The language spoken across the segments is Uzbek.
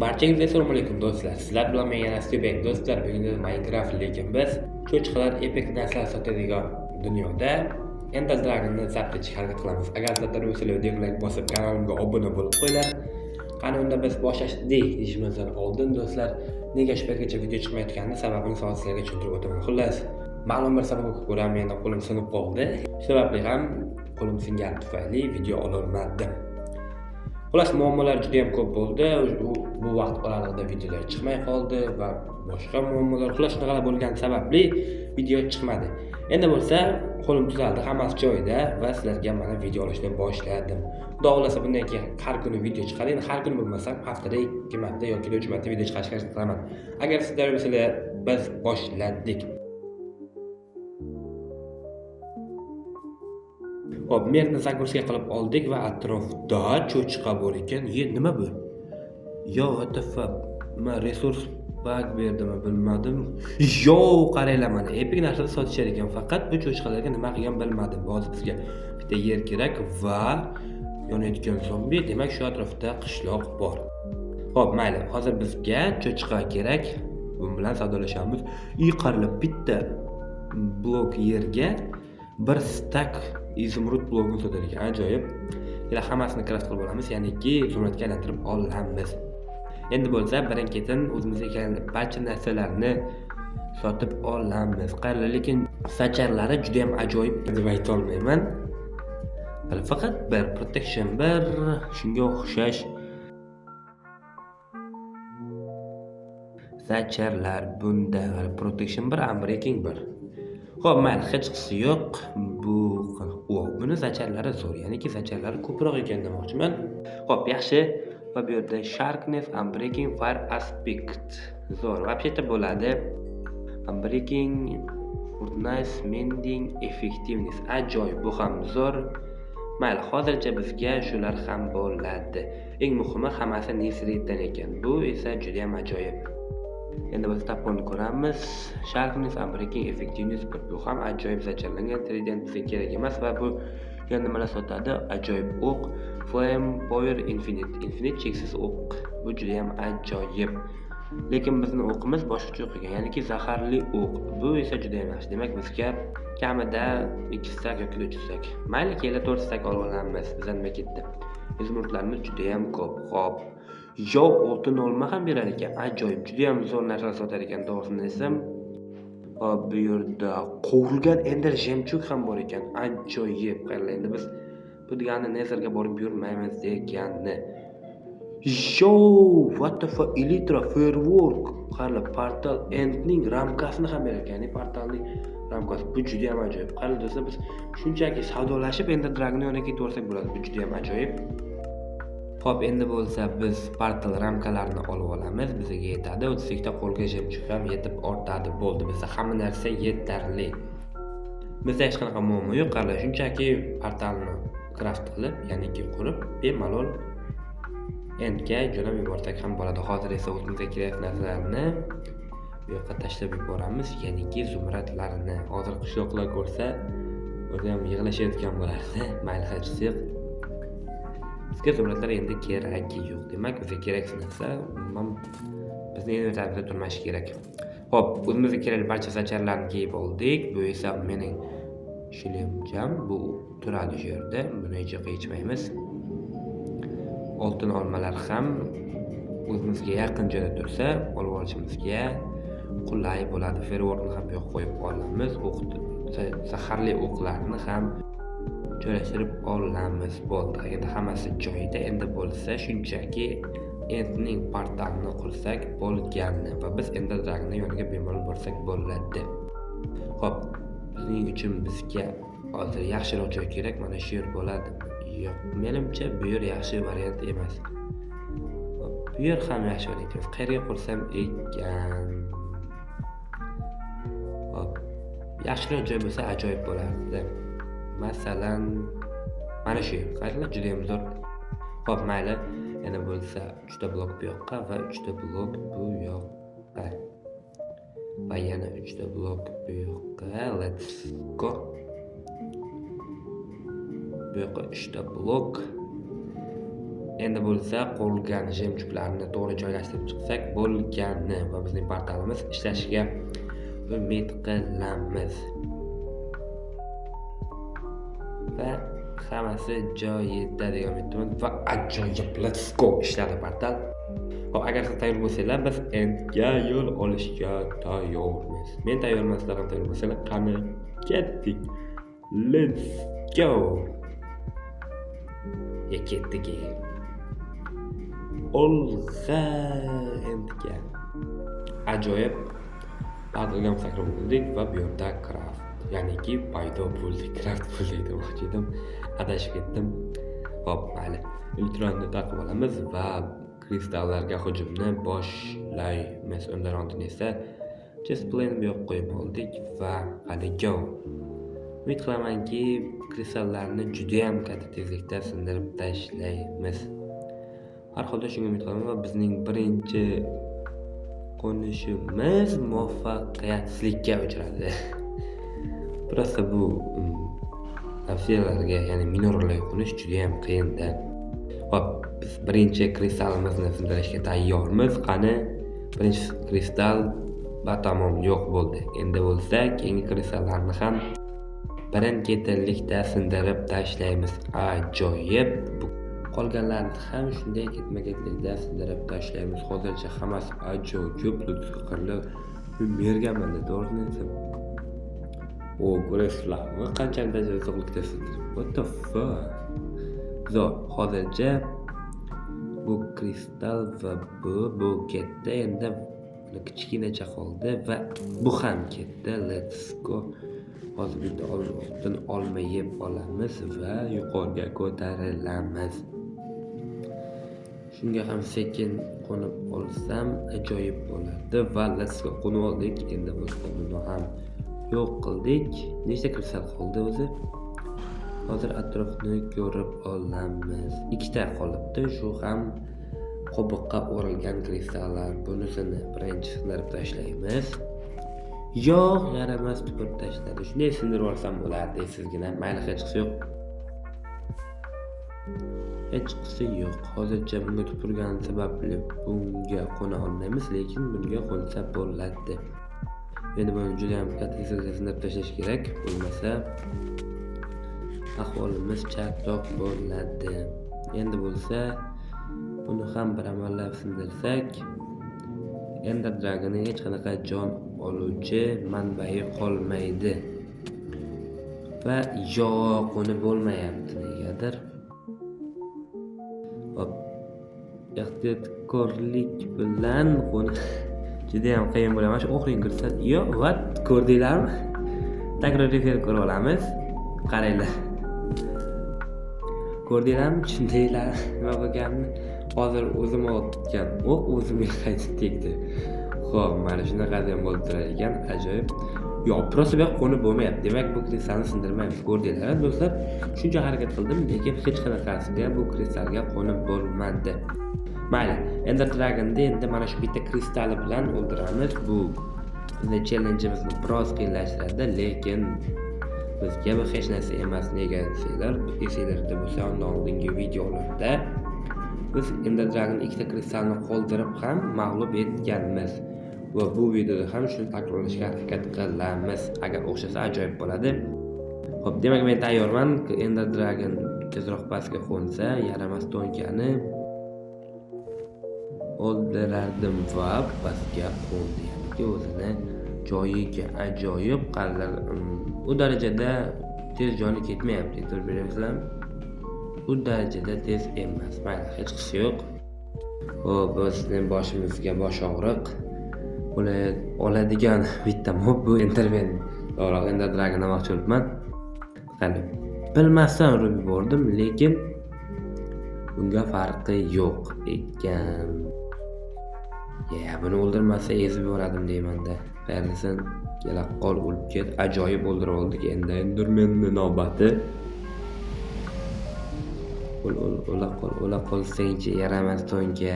Barchangizga assalomu alaykum do'stlar. Sizlar bilan men yana Stibek do'stlar. Bugun Minecraft, lekin biz cho'chqalar epic narsalar sotadigan dunyoda Ender Dragon'ni zabt etishga harakat qilamiz. Agar sizlar bo'lsa, videoga like bosib, kanalimga obuna bo'lib qo'yinglar. Qani unda biz boshlashdik deyishimizdan oldin do'stlar, nega shu paytgacha video chiqmayotganini sababini hozir sizlarga tushuntirib o'taman. Xullas, ma'lum bir sababga ko'ra meni qo'lim sinib qoldi. Shu sababli ham qo'lim singani tufayli video ololmadim. Xullas, muammolar juda ham ko'p bo'ldi. Bu vaqt oralig'ida videolar chiqmay qoldi va boshqa muammolar, xullas shunaqalar bo'lgani sababli video chiqmadi. Endi bo'lsa qo'lim tuzaldi, hammasi joyida va sizlarga mana video olishni boshladim. Xudo xohlasa bundan keyin har kuni video chiqadi. Endi har kuni bo'lmasa ham haftada 2 marta yoki 3 marta video chiqarishga harakat qilaman. Agar sizlar bo'lsalar, biz boshladik. Hop, merni загрузка qilib oldik va atrofda cho'chqa bor ekan. Ye, nima bu? Yo, what the fuck? Nima resurs bug berdimi bilmadim. Yo, qaranglar mana, epic narsada sotishar ekan. Faqat bu cho'chqalarga nima qilgan bilmadim. Hozir bizga bitta yer kerak va yonayotgan zombi, demak shu atrofda qishloq bor. Hop, mayli, hozir bizga cho'chqa kerak. Bu bilan savdolashamiz. I qaranglar, bitta blok yerga bir stak izumrud blogini sotar ekan. Ajoyib. Yana hammasini craft qilib olamiz, ya'niki zumradga aylantirib olamiz. Endi bo'lsa birin-ketin o'zimizga kerakli barcha narsalarni sotib olamiz. Qaranglar, lekin sacharlari juda ham ajoyib deb ayta olmayman. Faqat bir protection bir shunga o'xshash sacharlar bunda protection 1, unbreaking 1. Xo'p, mayli, hech qisi yo'q. Bu buni zacharlari zo'r, ya'niki zacharlari ko'proq ekan demoqchiman. Xo'p, yaxshi. Va bu yerda sharpness, unbreaking, fire aspect zo'r. Вообще-то bo'ladi. Unbreaking, furnace, mending, effectiveness. Ajoyib, bu ham zo'r. Mayli, hozircha bizga shular ham bo'ladi. Eng muhimi hammasi Nesritdan ekan. Bu esa juda ham ajoyib. Endi biz toporni ko'ramiz. Sharpness, unbreaking, effectiveness bu ham ajoyib zacharlangan. Trident bizga kerak emas va bu yana nimalar sotadi? Ajoyib o'q, flame power infinite, infinite cheksiz o'q. Bu juda ham ajoyib. Lekin bizni o'qimiz boshqacha o'q ekan, ya'niki zaharli o'q. Bu esa juda ham yaxshi. Demak, bizga kamida 2 stak yoki 3 stak. Mayli, keyin 4 stak olib olamiz. Bizdan nima ketdi? Izmurtlarimiz juda ham ko'p. Xo'p. Yo, oltin olma ham berar ekan. Ajoyib, juda ham zo'r narsalar sotar ekan, to'g'risini desam. Hop, bu yerda qovurilgan ender jemchug ham bor ekan. Ajoyib. Qaranglar, endi biz bu degani Netherga borib yurmaymiz degani. Yo, what the fuck, Elytra firework. Qaranglar, portal endning ramkasini ham berar ekan. Ya'ni portalning ramkasi. Bu juda ham ajoyib. Qaranglar do'stlar, biz shunchaki savdolashib Ender Dragonning yoniga ketib yuborsak bo'ladi. Bu juda ham ajoyib. Xo'p, endi bo'lsa biz portal ramkalarini olib olamiz. Bizga yetadi. 32 ta qo'lga jemchug ham yetib ortadi. Bo'ldi. Bizda hamma narsa yetarli. Bizda hech qanaqa muammo yo'q. Qaranglar, shunchaki portalni craft qilib, ya'niki qurib, bemalol endga jo'nab yuborsak ham bo'ladi. Hozir esa o'zimizga kerakli narsalarni bu yoqqa tashlab yuboramiz, ya'niki zumradlarni. Hozir qishloqlar ko'rsa, o'zi ham yig'lashayotgan bo'lardi. Mayli, hech yo'q. Bizga zumradlar endi keragi yo'q. Demak, bizga kerakli narsa umuman bizni inventarimizda turmashi kerak. Xo'p, o'zimizga kerakli barcha zacharlarni kiyib oldik. Bu esa mening shlemcham, bu turadi shu yerda. Buni hech yoqqa yechmaymiz. Oltin olmalar ham o'zimizga yaqin joyda tursa, olib olishimizga qulay bo'ladi. Fireworkni ham bu yoqqa qo'yib olamiz. O'q, zaharli o'qlarni ham joylashtirib olamiz. Bo'ldi. Endi hammasi joyida. Endi bo'lsa shunchaki endning portalini qursak bo'lgani va biz Ender Dragonning yoniga bemalol borsak bo'ladi. Xo'p, buning uchun bizga hozir yaxshiroq joy kerak. Mana shu yer bo'ladimi? Yo'q, menimcha bu yer yaxshi variant emas. Xo'p, bu yer ham yaxshi variant emas. Qayerga qursam ekan? Xo'p, yaxshiroq joy bo'lsa ajoyib bo'lardi. Masalan, mana shu yer. Qaranglar, juda ham zo'r. Xo'p, mayli. Yana bo'lsa 3 ta blok bu yoqqa va 3 ta blok bu yoqqa. Va yana 3 ta blok bu yoqqa. Let's go. Bu yoqqa 3 ta blok. Endi bo'lsa qolgan жемчуг larni to'g'ri joylashtirib chiqsak bo'lgani va bizning portalimiz ishlashiga umid qilamiz. Va hammasi joyida degan umiddaman va ajoyib, let's go, ishladi portal. Xo'p, agar siz tayyor bo'lsanglar, biz endga yo'l olishga tayyormiz. Men tayyorman, sizlar ham tayyor bo'lsanglar, qani ketdik. Let's go. Ya ketdik. Olg'a endga. Ajoyib. Portalga ham sakrab bo'ldik va bu yerda craft, ya'niki paydo bo'ldi, craft bo'ldi demoqchi edim. Adashib ketdim. Xo'p, mayli. Elytrani taqib olamiz va kristallarga hujumni boshlaymiz. Undan oldin esa chestplate bu yoqqa qo'yib oldik va hali go. Umid qilamanki, kristallarni juda ham katta tezlikda sindirib tashlaymiz. Har holda shunga umid qilaman va bizning birinchi qo'nishimiz muvaffaqiyatsizlikka uchradi. Просто bu tavsiyalarga, ya'ni minorlarga qo'nish juda ham qiyinda. Xo'p, biz birinchi kristalimizni sindirishga tayyormiz. Qani, birinchi kristal va tamom yo'q bo'ldi. Endi bo'lsa keyingi kristallarni ham birin-ketinlikda sindirib tashlaymiz. Ajoyib. Qolganlarni ham shunday ketma-ketlikda sindirib tashlaymiz. Hozircha hammasi ajoyib. Qirli berganman-da, to'g'risini aytsam. O, ko'rasizlarmi? Qanchalik darajada uzoqlikda sindirib. What the fuck? Zo'r. Hozircha bu kristal va bu ketdi. Endi kichkinacha qoldi va bu ham ketdi. Let's go. Hozir bitta oltin olma yeb olamiz va yuqoriga ko'tarilamiz. Shunga ham sekin qo'nib olsam ajoyib bo'lardi va let's go, qo'nib oldik. Endi bo'lsa buni ham yo'q qildik. Nechta kristal qoldi o'zi? Hozir atrofni ko'rib olamiz. Ikkita qolibdi. Shu ham qobiqqa o'ralgan kristallar. Bunisini birinchi sindirib tashlaymiz. Yo'q, yaramas tupurib tashladi. Shunday sindirib olsam bo'lardi sizgina. Mayli, hechqisi yo'q. Hechqisi yo'q. Hozircha bunga tupurgani sababli bunga qo'na olmaymiz, lekin bunga qo'nsa bo'ladi. Endi buni juda ham katta tezlikda sindirib tashlash kerak, bo'lmasa ahvolimiz chatoq bo'ladi. Endi bo'lsa buni ham bir amallab sindirsak, Ender Dragonning hech qanaqa jon oluvchi manbai qolmaydi. Va yo'q, uni bo'lmayapti negadir. Hop, ehtiyotkorlik bilan buni juda ham qiyin bo'ladi. Mana shu oxirgi kristal. Yo'q, what? Ko'rdinglarmi? Takror efir ko'rib olamiz. Qaranglar. Ko'rdinglarmi? Tushundinglar nima bo'lganini? Hozir o'zim otgan o'q o'zimga qaytib tegdi. Xo'p, mana shunaqa ham bo'lib turar ekan, ajoyib. Yo'q, просто bu yoqqa qo'nib bo'lmayapti. Demak, bu kristalni sindirmaymiz. Ko'rdinglar, do'stlar? Shuncha harakat qildim, lekin hech qanaqasiga bu kristalga qo'nib bo'lmadi. Mayli, Ender Dragonni endi mana shu bitta kristali bilan o'ldiramiz. Bu bizni challenge'imizni biroz qiyinlashtiradi, lekin bizga bu hech narsa emas. Nega desanglar, esinglarda bo'lsa, undan oldingi videolarda biz Ender Dragon ikkita kristalni qoldirib ham mag'lub etganmiz. Va bu videoda ham shuni takrorlashga harakat qilamiz. Agar o'xshasa ajoyib bo'ladi. Xo'p, demak men tayyorman. Ender Dragon tezroq pastga qo'nsa, yaramas to'nkani o'ldirardim va pastga qo'ndi. Ya'niki o'zini joyiga ajoyib qallar u darajada tez joni ketmayapti, e'tibor beryapsizlarmi? U darajada tez emas. Mayli, hechqisi yo'q. Xo'p, bizni boshimizga bosh og'riq oladigan bitta mob bu Enderman. To'g'riroq Ender Dragon demoqchi bo'libman. Qani, bilmasdan urib yubordim, lekin bunga farqi yo'q ekan. Ya, buni o'ldirmasa ezib yuboradim deymanda. Qayerdasan? Kela qol, o'lib ket. Ajoyib o'ldirib oldik. Endi Endermanni navbati. O'l, o'l, o'la qol, o'la qolsangchi, yaramas to'nka.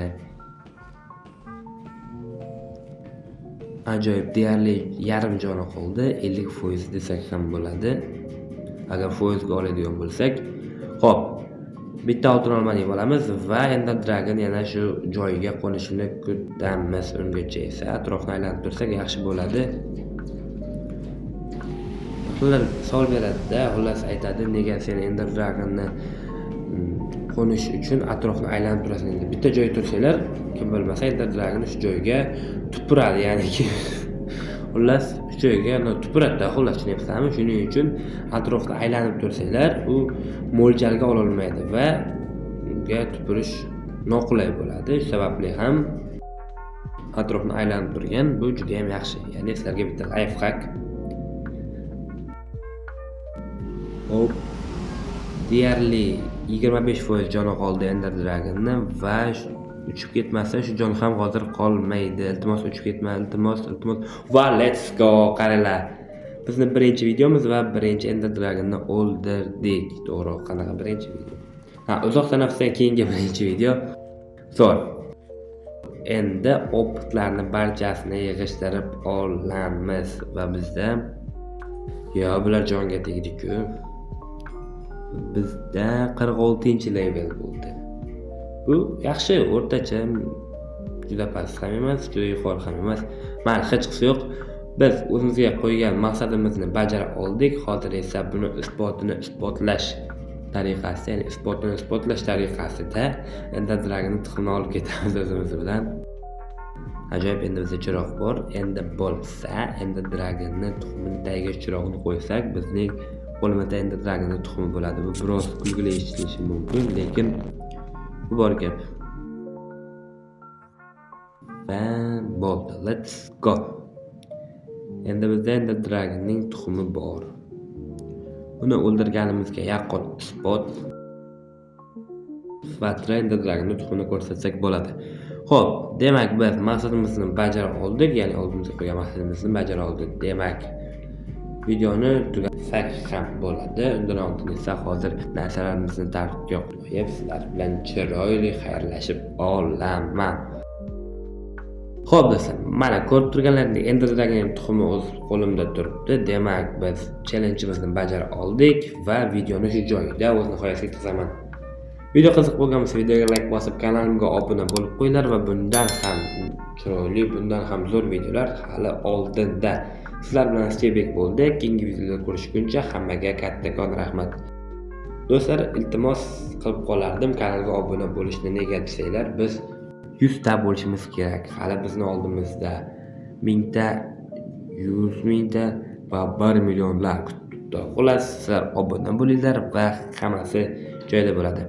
Ajoyib, deyarli yarim joni qoldi. 50% desak ham bo'ladi. Agar foizga oladigan bo'lsak. Xo'p, Bitta oltin olmani yeb olamiz va Ender Dragon yana shu joyiga qo'nishini kutamiz. Ungacha esa atrofni aylanib tursak yaxshi bo'ladi. Ular savol beradi-da, xullas aytadi, nega sen Ender Dragonni qo'nish uchun atrofni aylanib turasan endi. Bitta joy tursanglar, kim bilmasa Ender Dragon shu joyga tupuradi, ya'niki xullas shu joyga tupuradi-da, xullas tushunyapsizlarmi? Shuning uchun atrofni aylanib tursanglar, u mo'ljalga ololmaydi va unga tupurish noqulay bo'ladi. Shu sababli ham atrofni aylanib turgan bu juda ham yaxshi. Ya'ni sizlarga bitta life hack. Hop, deyarli 25% joni qoldi Ender Dragonni va uchib ketmasa shu jon ham hozir qolmaydi. Iltimos uchib ketma, iltimos, iltimos. Va let's go, qaranglar. Bizni birinchi videomiz va birinchi Ender Dragonni o'ldirdik. To'g'ri, qanaqa birinchi video? Ha, uzoq tanaffusdan keyingi birinchi video. Zo'r. Endi optlarni barchasini yig'ishtirib olamiz va bizda yo bular jonga tegdi-ku. Bizda 46-level bo'ldi. Bu yaxshi, o'rtacha, juda past ham emas, juda yuqori ham emas. Mayli, hech qisi yo'q. Biz o'zimizga qo'ygan maqsadimizni bajara oldik. Hozir esa buni isbotini isbotlash tariqasida, ya'ni isbotini isbotlash tariqasida Ender Dragonni tuxumini olib ketamiz o'zimiz bilan. Ajoyib, endi bizda chiroq bor. Endi bo'lsa Ender Dragonni tuxumini tagiga chiroqni qo'ysak, bizning qo'limizda Ender Dragonni tuxumi bo'ladi. Bu biroz kulgili eshitilishi mumkin, lekin bu bor gap. Va bo'ldi. Let's go. Endi bizda Ender Dragonning tuxumi bor. Uni o'ldirganimizga yaqqol isbot sifatida Ender Dragonni tuxumini ko'rsatsak bo'ladi. Xo'p, demak biz maqsadimizni bajara oldik, ya'ni oldimizga qo'ygan maqsadimizni bajara oldik. Demak, videoni tugatsak ham bo'ladi. Undan oldin esa hozir narsalarimizni tartibga qo'yib, sizlar bilan chiroyli xayrlashib olaman. Xo'p do'stlar, mana ko'rib turganlaringizdek Ender Dragon tuxumi o'z qo'limda turibdi. Demak, biz challenge'imizni bajara oldik va videoni shu joyida o'z nihoyasiga yetkazaman. Video qiziq bo'lgan bo'lsa videoga like bosib kanalimga obuna bo'lib qo'yinglar va bundan ham chiroyli, bundan ham zo'r videolar hali oldinda. Sizlar bilan Stevbek bo'ldi. Keyingi videoda ko'rishguncha hammaga kattakon rahmat. Do'stlar, iltimos qilib qolardim kanalga obuna bo'lishni. Nega desanglar, biz 100 ta bo'lishimiz kerak. Hali bizni oldimizda 1000 ta, 100 mingta va 1 millionlar kutib turibdi. Xullas, sizlar obuna bo'linglar va hammasi joyida bo'ladi.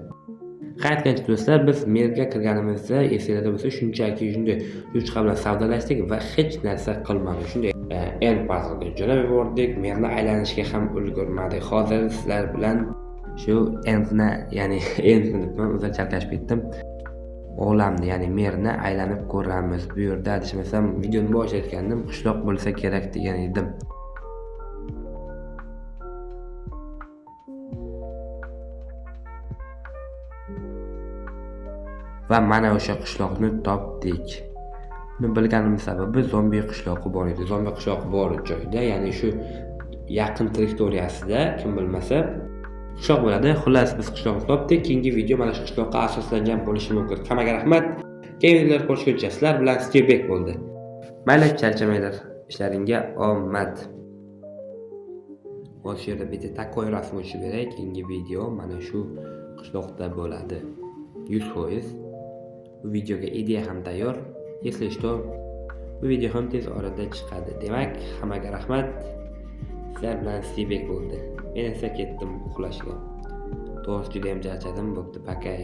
Qaytgancha do'stlar, biz merga kirganimizda esinglarda bo'lsa, shunchaki shunday cho'chqa bilan savdolashdik va hech narsa qilmadik. Shunday end portalga jo'nab yubordik, merni aylanishga ham ulgurmadik. Hozir sizlar bilan shu endni, ya'ni endni debman, o'zim chalkashib ketdim. Olamni, ya'ni merni aylanib ko'ramiz. Bu yerda adashmasam videoni boshlayotgandim, qishloq bo'lsa kerak degan edim. Va mana o'sha qishloqni topdik. Buni bilganimiz sababi zombi qishlog'i bor edi. Zombi qishlog'i bor joyda, ya'ni shu yaqin territoriyasida, kim bilmasa, qishloq bo'ladi. Xullas, biz qishloqni topdik. Keyingi video mana shu qishloqqa asoslangan bo'lishi mumkin. Hammaga rahmat. Keyingi videolar ko'rishguncha sizlar bilan Stevbek bo'ldi. Mayli, charchamanglar. Ishlaringga omad. Hozir shu yerda bitta takoy rasm tushib beray. Keyingi video mana shu qishloqda bo'ladi. 100%. Bu videoga ideya ham tayyor. Если что, bu video ham tez orada chiqadi. Demak, hammaga rahmat. Sizlar bilan Stevbek bo'ldi. Men esa ketdim uxlashga. To'g'risi juda ham charchadim. Bo'pti, pakay.